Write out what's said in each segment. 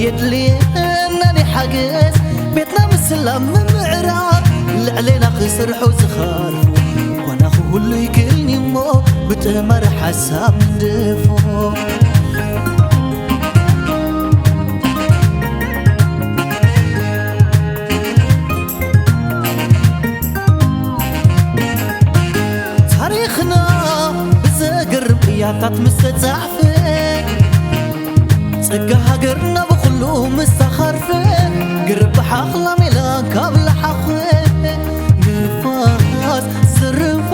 የድልየና ናይ ሓገዝ ቤትና ምስላም ምምዕራብ ልዕሌና ክሰርሑ ዝኸርፉ ኾና ክህሉ ይክእልኒ እሞ ብጥመር ሓሳብ ንድፎ። ታሪኽና ብዘገርም ቅያታት ምስ ተጻሕፈ ጸጋ ሃገርና ብኹሉ ምስ ተኸርፈ ግርብሓ ኣኽላሜላ ካብ ለሓኸ ንፋስ ዝርፉ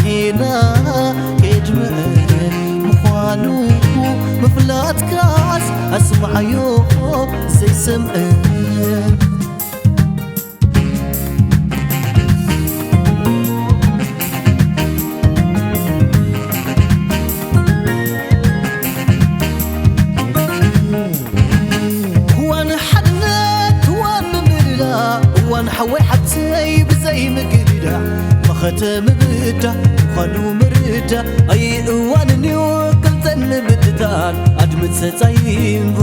ጌና ኬድምዕ ምዃኑ ምፍላጥካስ ኣስምዓዮ ዘይሰምዕ። እዋን ሓድነት፣ እዋን ምምልላ፣ እዋን ሓወይ ሓብተይ ብዘይ ምግድዳ መኸተ ምብዳ ምዃኑ ምርዳ ኣይ እዋን ንዩ ክልተን ምብትታን ኣድምት ሰጻይ እምባ።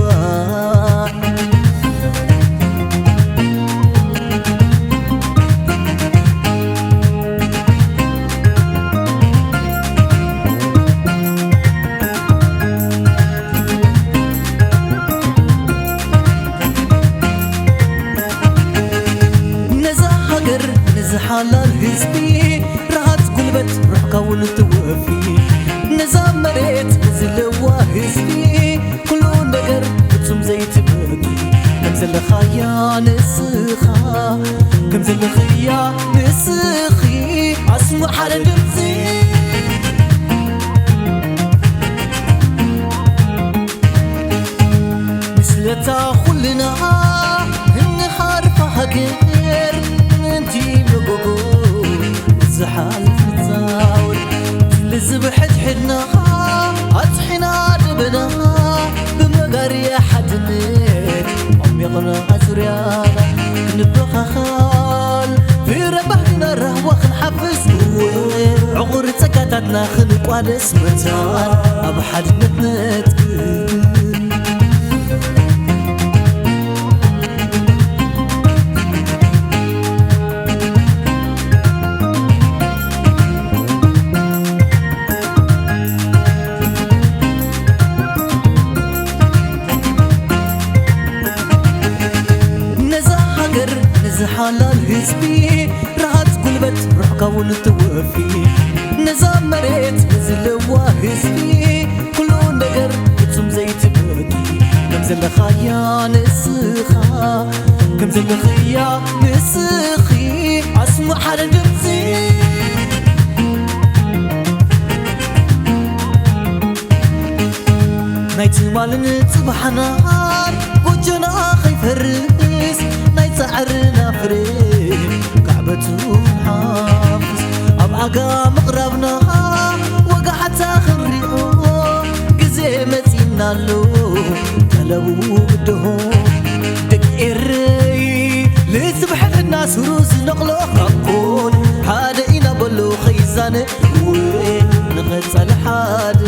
ነዛ ሃገር ነዚ ሓላል ህዝቢ ርሃጽ ጉልበት ሩሕካ እውን ትወፊ። ነዛ መሬት ነዚ ለዋ ህዝቢ ኩሉ ነገር ፍጹም ዘይትበቂ ከም ዘለኻያ ንስኻ ከም ዘለኽያ ንስኺ ኣስሙ ሓደ ድምፂ። ምስለታ ኩልና እንኻርፋ ሃገር ምእንቲ መጎጎ ዝሓልፍ ንጻወት ልዝብ ሕድሕድና ኣጽሒና ደበና ብመጋርያ ሓድነት ኣሚቕና ዙርያና ክንበኻኻል ፍረ ባህልና ራህዋ ክንሓፍስ ዕቑር ጸጋታትና ክንቋደስ መታን ኣብ ሓድነት ነትግል። ነዛ ሃገር ነዚ ሓላል ህዝቢ ርሃጽ ጉልበት ሩሕካ እውን ትወፊ። ነዛ መሬት ነዚ ለዋ ህዝቢ ኩሉ ነገር ፍጹም ዘይትበቂ ከም ዘለኻያ ንስኻ ከም ዘለኽያ ንስኺ ኣስሙ ሓደ ድምፂ። ናይ ትማልን ጽባሕናን ጎጆና ከይፈርስ ናይ ጻዕርና ፍረ ካዕበቱ ሓፍስ ኣብ ኣጋ ምቕራብና ወጋሕታ ክንሪኦ ግዜ መጺና ኣሎ ጠለቡ ብድሆ ደቂ ኤረይ ልዝብ ሕልና ስሩ ዝነቕሎ ካኮን ሓደ ኢና በሎ ኸይዛነ ንቐጸል ሓደ